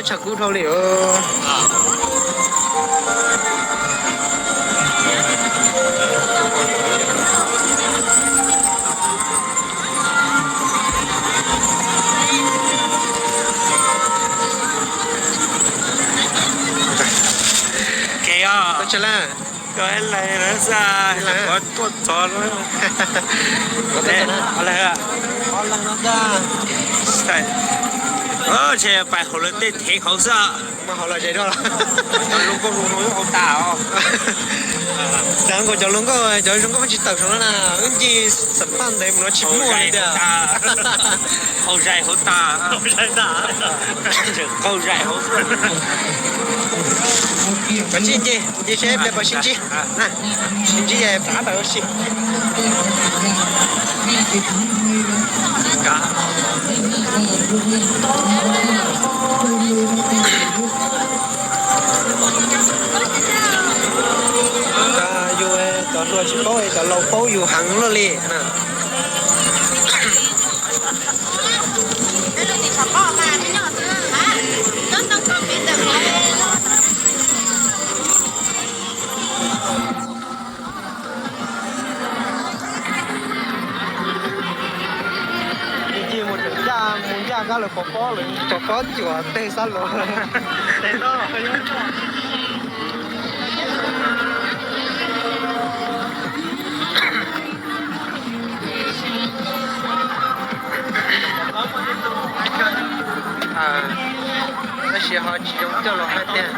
Tshaj kub dhau li. Ces pais hauv lawv tej thev hauv xwb. Cov zoo nkauj, cov zoo nkauj tsis tawm saum no na, wb ncig xam phaj ntev mus no tsis muaj li tiag. Qaug zais hauv tas. Qaug zais hauv. Koj ntsia, ntsia seb pliag puas sib ntsib. Sib ntsib pab tawm ua si. Yus cov hluas tsis paub, cov laus paub yus heev luaj li. Ncig mus tseem ncaj, mus ncaj kab lawv pov pob, lawv pov pob cuam tej xab los. Tab sis ho tsis zoo coj los hais tiag.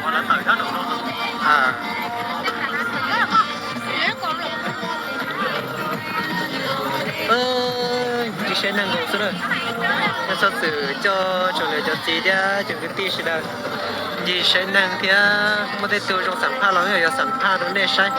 Ncig saib neeg nkaus xwb na. Nyob txhob txwm coj tsoom niam cov txiv thiab cov kwv tij sawv daws ncig saib neeg thiab muaj tej tug zoo xam phaj los yuav xam phaj rau nej saib.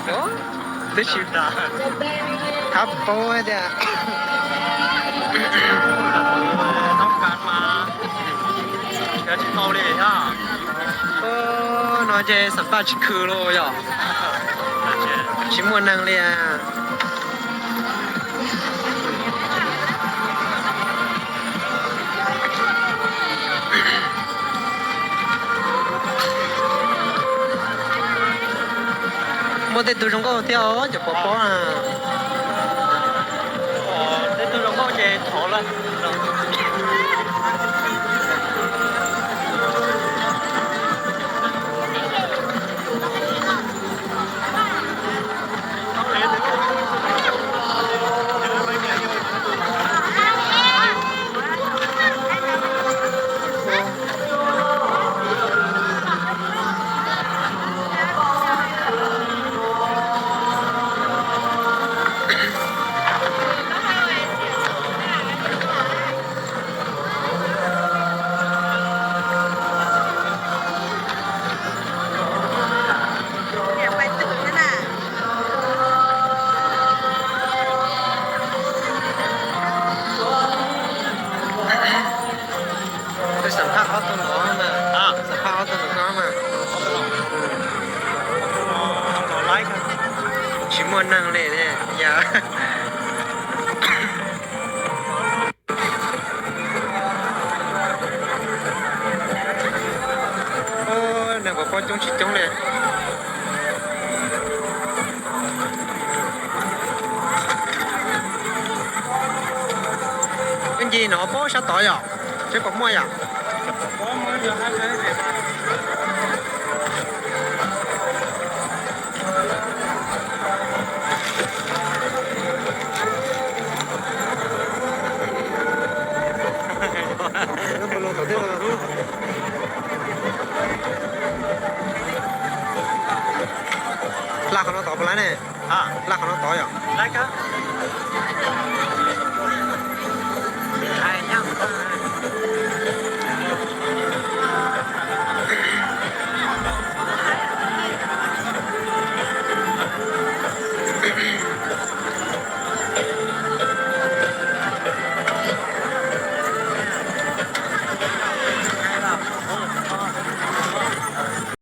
Twb tsis, qab paub tias no ces xam phaj tsis khw los yom. Tsis muaj neeg li. Muaj tej tug zoo nkauj thiab os, cov pov pob na. Tej tug zoo nkauj ces thov lawm. Xam phaj ob tug no mas, xam phaj ob tug no mas. Tsis muaj neeg li ne, yog. Neeg pov pob coob tsis coob li. Ncig no pob sab tod yom, seb puas muaj yom. Hla qhov no tod puas laib ne? Hla qhov no tod yom.